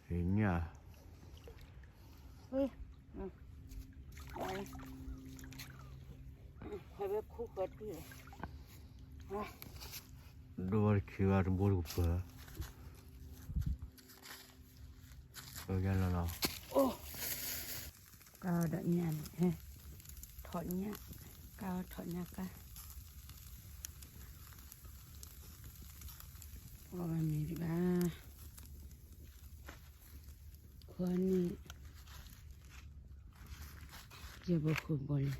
ညၣ် ဒိၣ်ဝဲတခံဝဲတဘိတကပၤ, ကလီၤလီၤ, ကါဒီးညၣ်န့ၣ်, ထီၣ်ညၣ်, ကါထီၣ်ညၣ်ကါ, အီၣ်ဘၣ်မ့ၤဒံးဘၣ်, ခွါန့ၣ် ယဲၢ်ဘီဃုာ်ဘီလံ.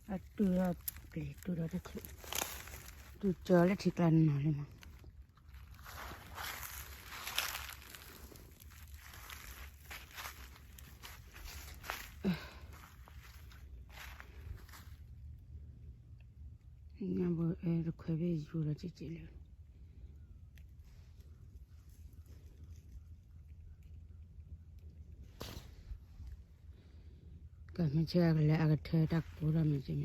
အတုၤဒီးပျံၤ တုၤဒီးတချုး, တုၤကၢၤလၢထံကျါနီၤလံမး. ညၣ်ဘိအဲၣ်တခွဲးဘ့ၣ်ယူၤဒီးကက့ၤလၢ ကမ့ၢ်ဆဲးကလဲၤအကထၢတၢ်ကိးထီၣ်မ့ၢ်က့ၤမ့ၢ်, အကီ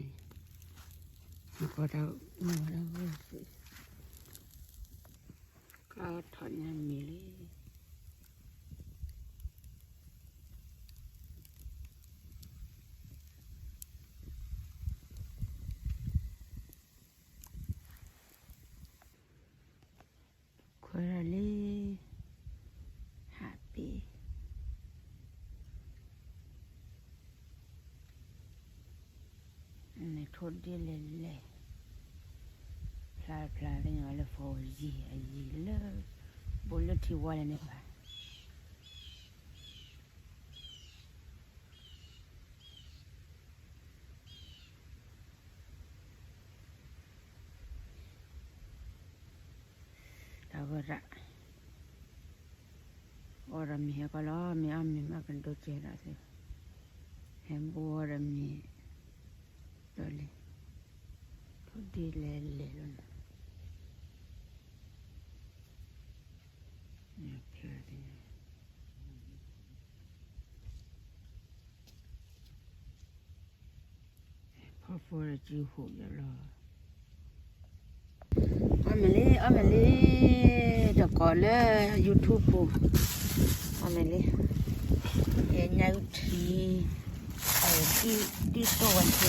တၢ်အိၣ်ဝဲဒၣ်ဂီၢ်သ့ၣ်, ကါထီၣ်ညၣ်မ့ၤလံ. ခွဲးထီၣ်လံ, ဟးပ့ၤ, န့ၣ်ထိၣ်ဒ့လဲၤလဲၤ, ဖျါဖျါသ့ၣ်ညါလၢဖိယံၤအယံၤလၢ, ဘိလၢထံဝါလဲၣ်န့ၣ်ဘၣ်. တၢ်ဂီၤရၣ်, အီၣ်ဒီးမ့ၤဟဲကီလီၤ, မ့ၢ်အီၣ်မ့ၤမးကဒိကဲဒၣ်သ့, ဟဲဘိအီၣ်ဒီးမ့ၤ, ဒီးလံ, ထိၣ်ဒ့လဲၤလဲၤလီၤန့ၣ်, ဖျါသ့ၣ်ညါ ဖီဖိဒီးစုဟိးယလီၤ, အီၣ်မ့ၤလံ အီၣ်မ့ၤလံ, တကိးလၢ YouTube ပူၤ, အီၣ်မ့ၤလံ, ယညၣ်အုၣ်ထံ, အဒံၣ်ဒံၣ်တိၢ်ဝဲသ့,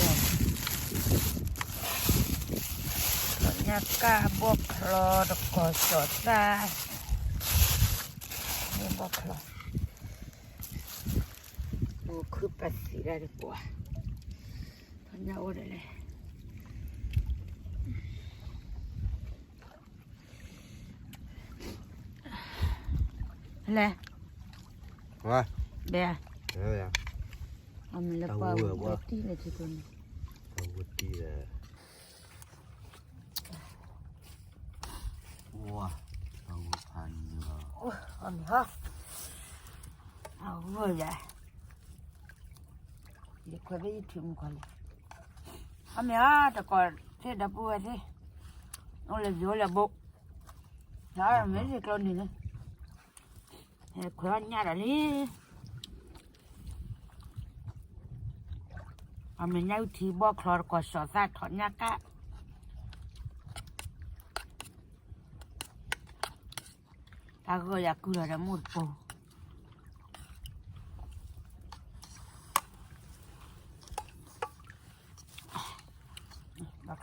ညၣ်ကၣ်ဘီၣ်ချီတကိးစီၤသၣ်, ဘီၣ်ချီ အိၣ်ခုပသံဒၣ်တပှၤ, ညၣ်အိၣ်ဒီးလဲၣ်, လဲၣ်, ဘဲ, အမ့ၢ်လၢပှၤဝဲတံၢ်လၢထံကျိန့ၣ်, ပှၤဝဲတံၢ်ဒီး ဝါ, အဝဲဖးန့ၣ်လီၤ, အမ့ၢ်ဟီ, အဝဲယၤ, ယခွဲးဘ့ၣ်ယထုးမူခွါလံ, အမ့ၢ်ဟီ တကိးသ့ၣ်ဒီပုၢ်ဝဲၢ်သ့ၣ်, အိၣ်လၢယိၤလၢဘိ, မ့ၢ်ယကျိန့ၣ်လံ, ခွဲးအီၣ်ညၣ်ဒီးလံ အမ့ၢ်ညၣ်အုၣ်ထံဘီၣ်ချီတကိးစီၤသၣ်ထီၣ်ညၣ်ကၣ်, တၢ်ဂီၤယၤကုလီၤဒီးမိၢ်တပိၤ, ဘီၣ်ချီ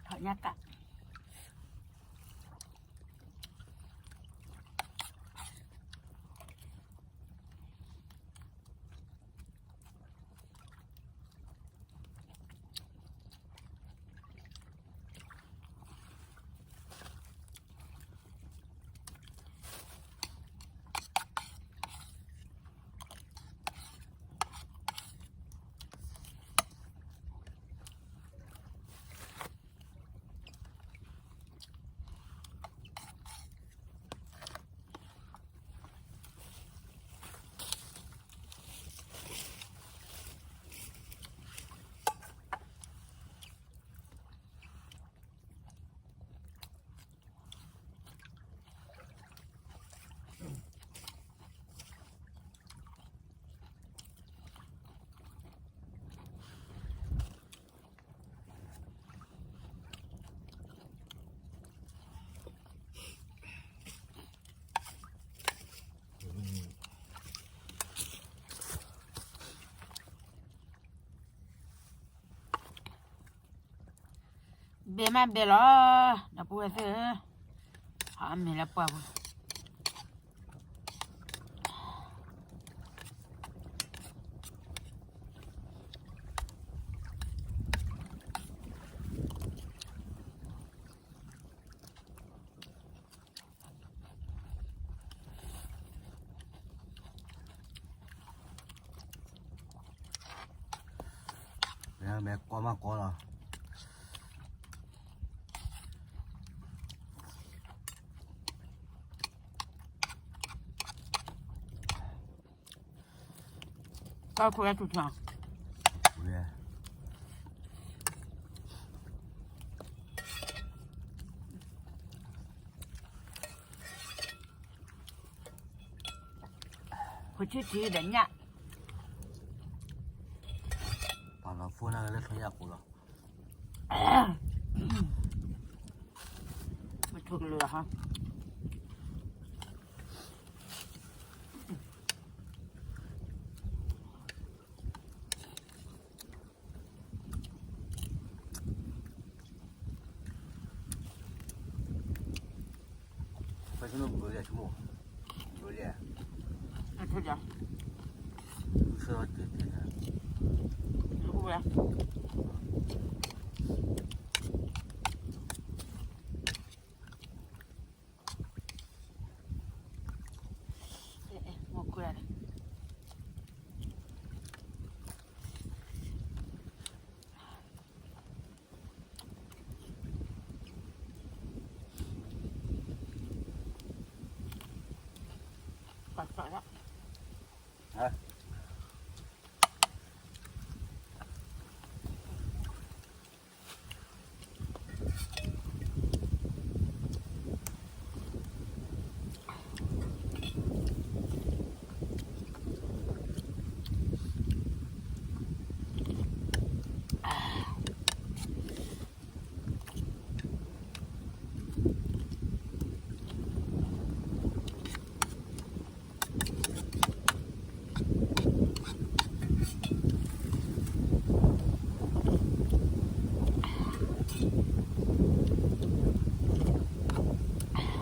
ထီၣ်ညၣ်ကၣ် ဘဲမးဘဲလီၤ, ဒီပုၢ်ဝဲၢ်သ့ၣ်ဧၢ, ဟးမ့ၢ်လၢပှၢ်ပူၤ, မ့ၢ်ကီမးကီလီၤ, တၢ်ခိၣ်အတူၢ်ထီၣ်, ခိၣ်ဆံထံဒီးညၣ်, ပာ်လီၤဖိနၢ်လၢထီယၣ်ကိးလီၤ, မ့ၢ်ထိၣ်ကလူၤလီၤဟါ ပဆိမိၣ်ဘၢလံဆိမိၣ်, ဘၢလံ, အဆိယၤ, လူၤဝဲ, မ့ၢ်ခွဲး, ပာ်စီၣ်လီၤ.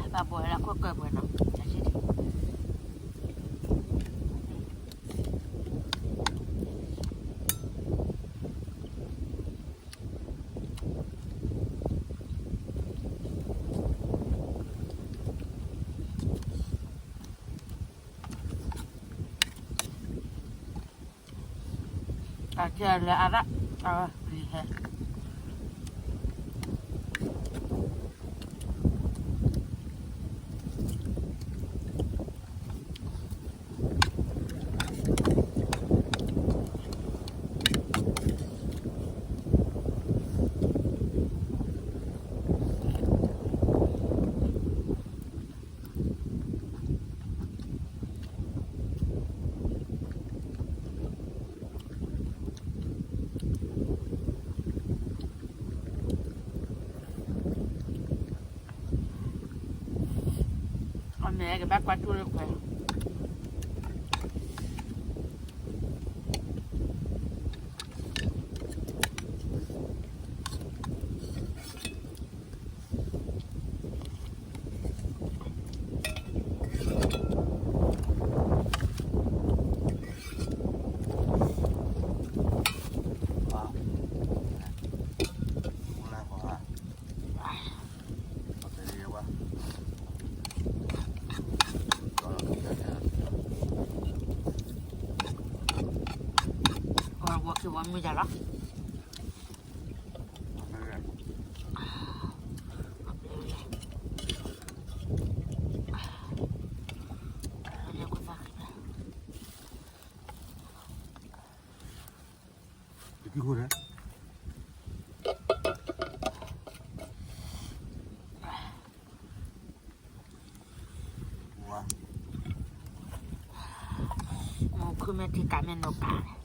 ဘၣ်ဘှီလၢခိၣ်ကၢၢ်ပှဲၤနီၤ, တၢ်ကဲလၢအရၣ်, တၢ်လံၤဟဲ အမဲာ်ကဘၣ်ကွၢ်တူၢ်လၢခွဲး ဝဲက့ၤဝဲမုၢ်ယါလီၤ မူခိၣ်မ့ၢ်ထံကးမ့ၢ်နီၤကး တ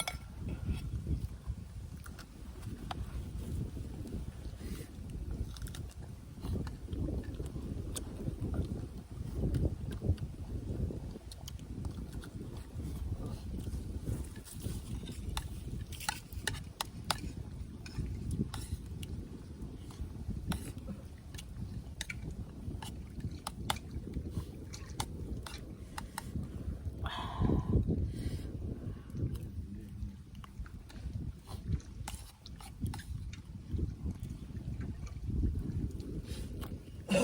ကလံ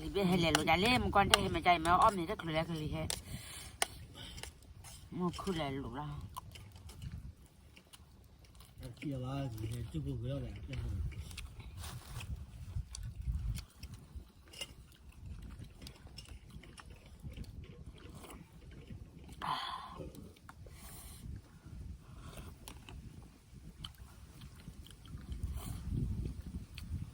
ၤဘ့ၣ်ဟဲလဲၤလိာ်ဒ်လဲၣ် မကွၢ်တဟဲမၤကါအံၤ မ့ၢ်အီၣ်မ့ၤတချုးလၢကလံၤဟဲ မ့ၢ်ခုၣ်လဲၤလိ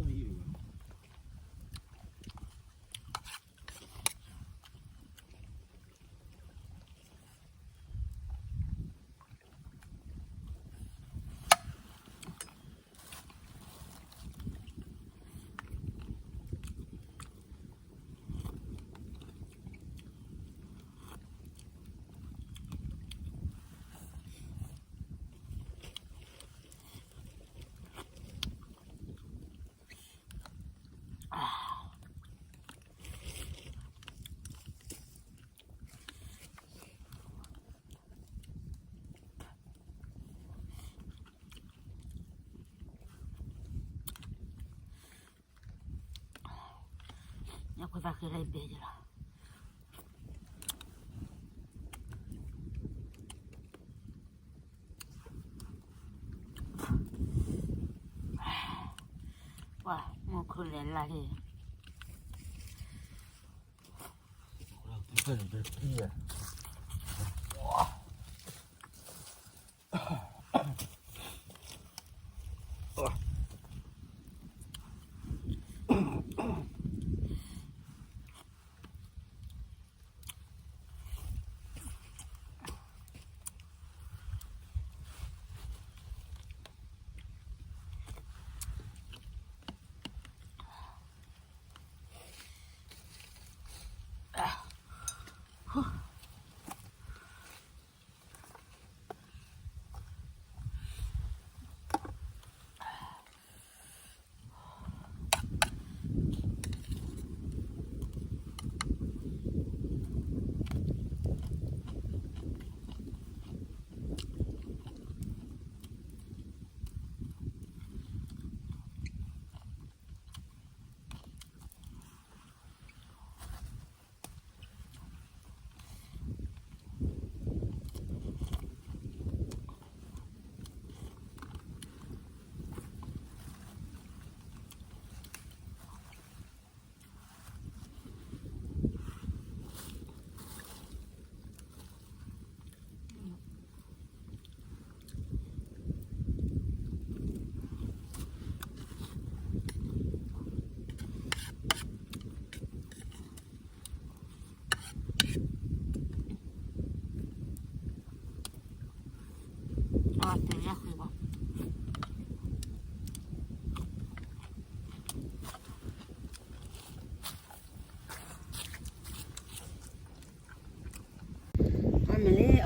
ာ်လီၤ ညၣ်ဖိသၣ်ဃ့လၢယဘဲယလီၤ. ပှၤမူခိၣ်လဲၤလၢ်လံ.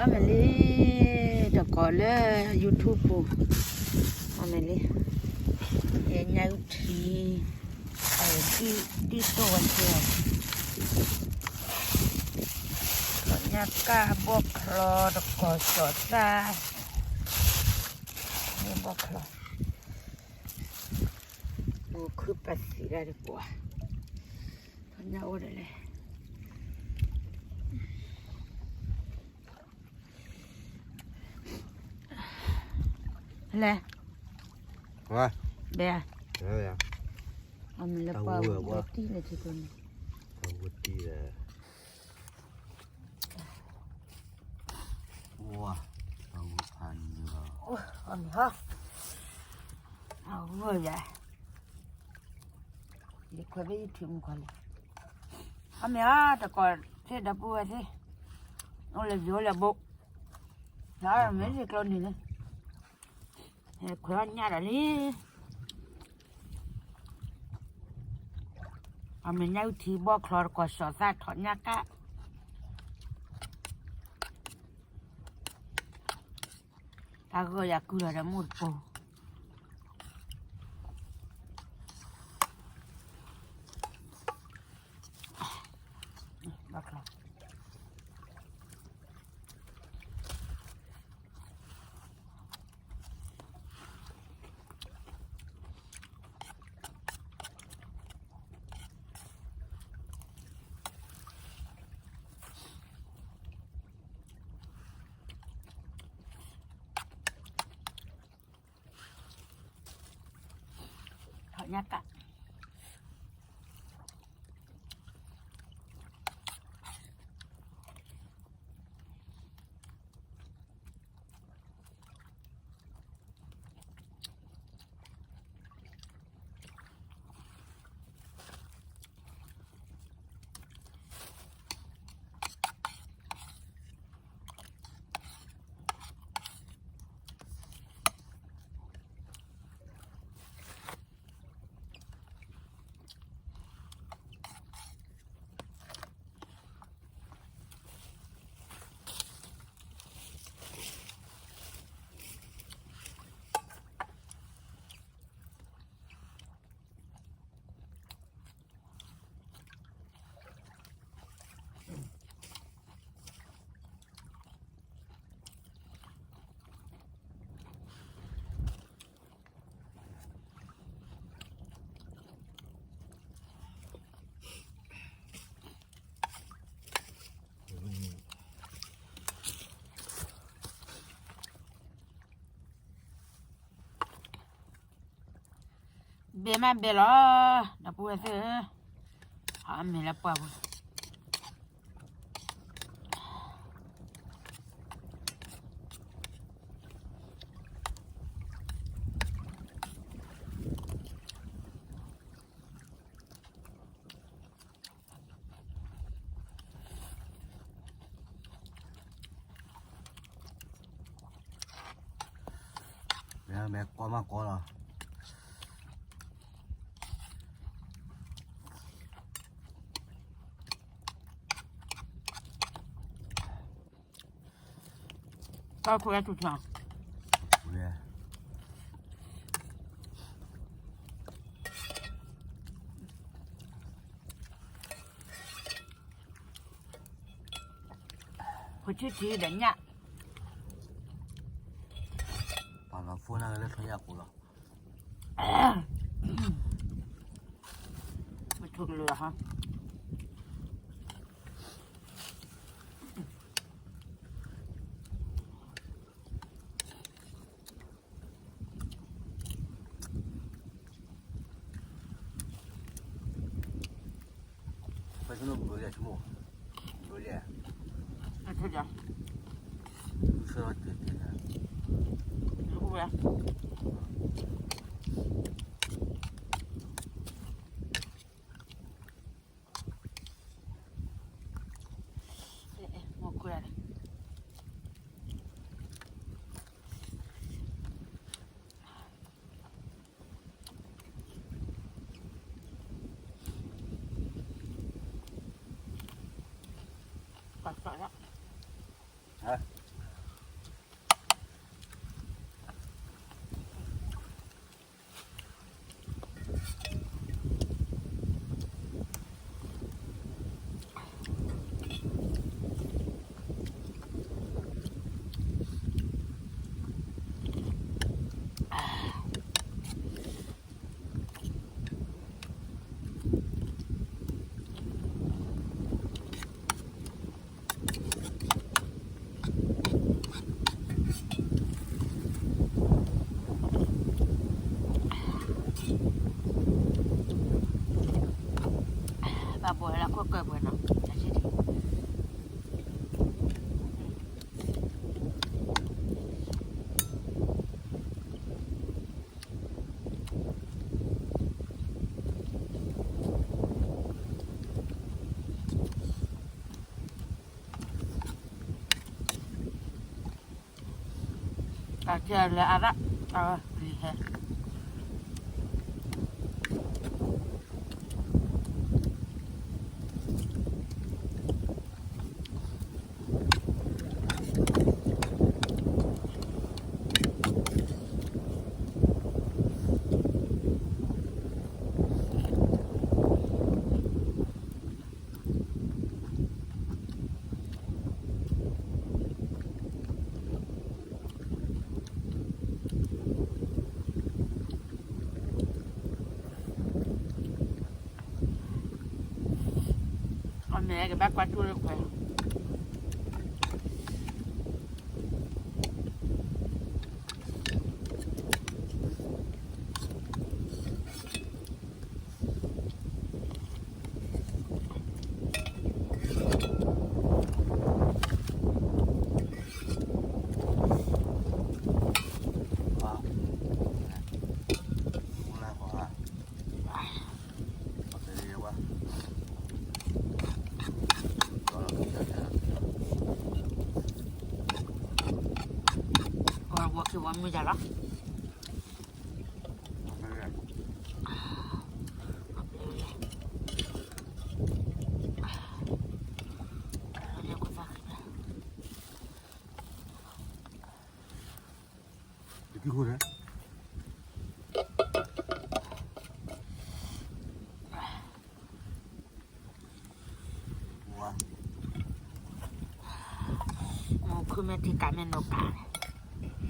အမဲာ်လံ, တကိးလၢ YouTube ပူၤ, အမဲာ်လံ, ယညၣ်အုၣ်ထံ, အဝဲဒၣ်ဒ်သိးဝဲကဲ, ညၣ်ကၣ်ဘီၣ်ချီတကိးစီၤသၣ်, ဘီၣ်ချီ, အိၣ်ခုပသံးဒၣ်တပှၤ, ညၣ်အိၣ်ဒီးလဲၣ် လဲၣ်, ဘဲ, အမ့ၢ်လၢပှၤဝဲတံၢ်လၢ တံၢ်လၢ, ဝါ, အမ့ၢ်ဟီ, အဝဲယၤ, ယခွဲးဘ့ၣ်ယထံမူခွါလံ, အမ့ၢ်ဟီ တကိးသ့ၣ်ဒီပုၢ်ဝဲၢ်သ့ၣ်, အိၣ်လၢယိၤလၢဘိ, မ့ၢ်ယကျိနံၤန့ၣ်, ခွဲးအီၣ်ညၣ်ဒီးလံ အမ့ၢ်ညၣ်အုၣ်ထံဘီၣ်ချီတကိးစီၤသၣ်ထီၣ်ညၣ်ကၣ်, တၢ်ဂီၤယၤကုလီၤဒီးမိၢ်တပိၤ, ဘီၣ်ချီ ထီၣ်ညၣ်ကၣ် ဘဲမးဘဲလီၤ ဒီပုၢ်ဝဲၢ်သ့ၣ်ဧၢ, အမ့ၢ်လၢပှၢ်ပူၤ မ့ၢ်ကီမးကီလီၤ. တၢ်ခွဲးအထူၣ်ထီၣ် ဖိထံၣ်ထံၣ်ဒီးညၣ် ပာ်လီၤဖိနၢ်လၢထီၣ်ညၣ်ကိးလီၤ. မ့ၢ်ထိၣ်ကလုာ်လီၤဟါ ပှၤဆိကမိၣ်ဘိလံဆိကမိၣ် ဘိလံ အထူၣ်ယၤ ဆၢတဲတဲ အိၣ်ဝဲ မ့ၢ်ခွဲး ပာ်စၢ်လီၤ ဟါ ကၢၢ်ပှဲၤနီၤ တၢ်ဆံၣ်ထံ တၢ်ကဲလဲၤအါဒၣ် အဝဲလံၤဟဲ အမဲာ်ကဘၣ်ကွၢ်ကၠိလၢခွဲး ဝဲက့ၤဝဲမုၢ်ယါလီၤ မိၢ်ခုမ့ၢ်ထံကးမ့ၢ်နိကးန့ၣ် က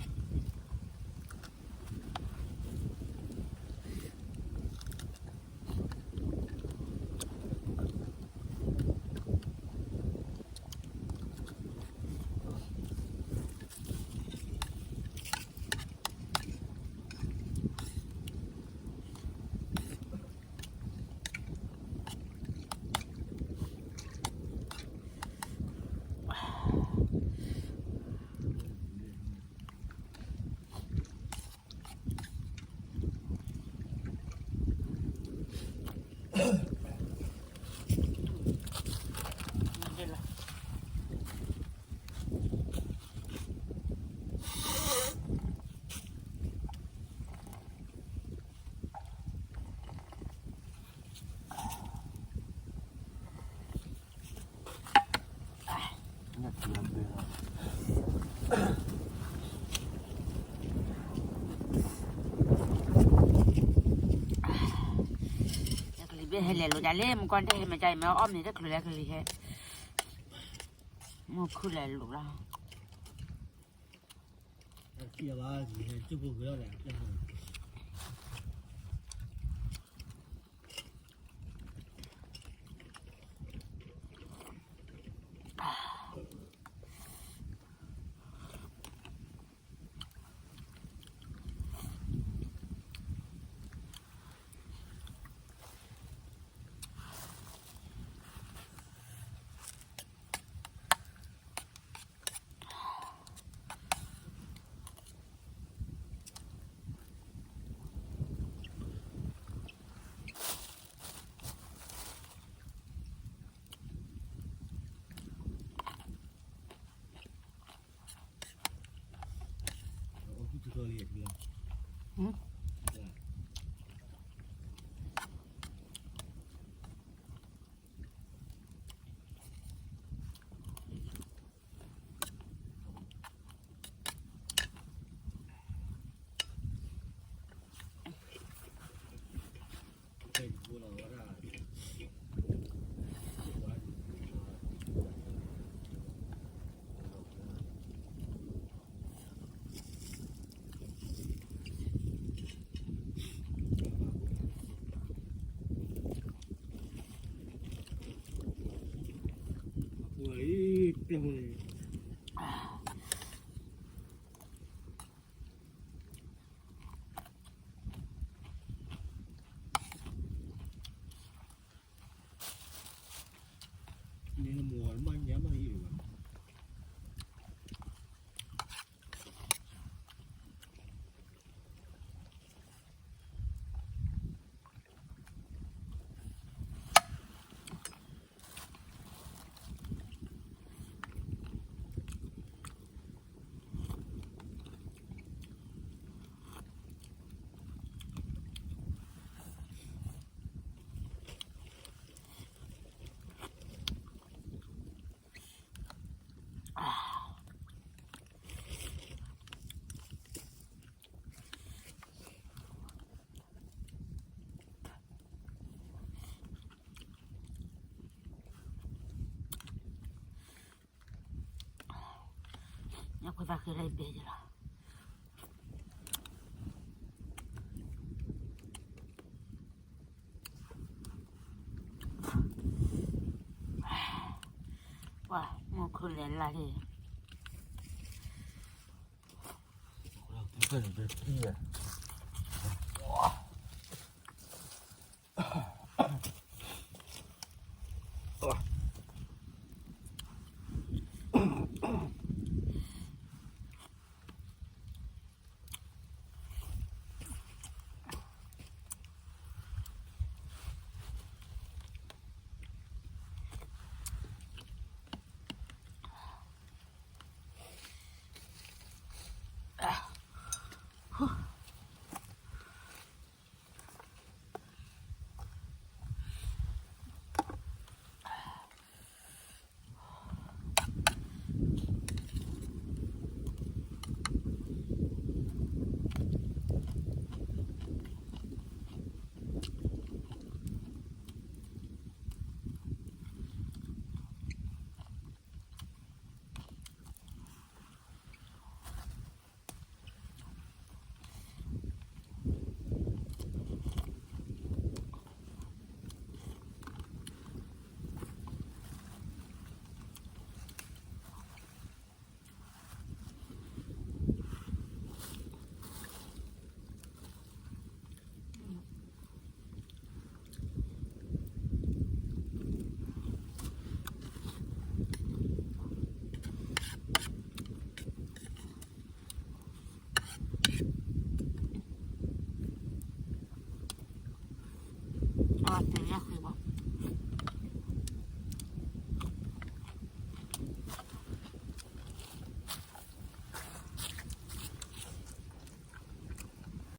လံၤဘ့ၣ်ဟဲလဲၤလိာ်ဒၣ်လဲၣ် မကွၢ်တဟဲမၤကါအံၤ မ့ၢ်အီၣ်မ့ၤတချုးလဲၤကလံၤဟဲ မ့ၢ်ခုလဲၤလိာ်လီၤ အဘၣ် ယဟဲကၠိဖိဂ့ၤလီၤလဲၣ် ဖိသၣ်ဃ့လၢယဘဲယလီၤ. ပှၤမူခိၣ်လဲၤလၢ်လံ.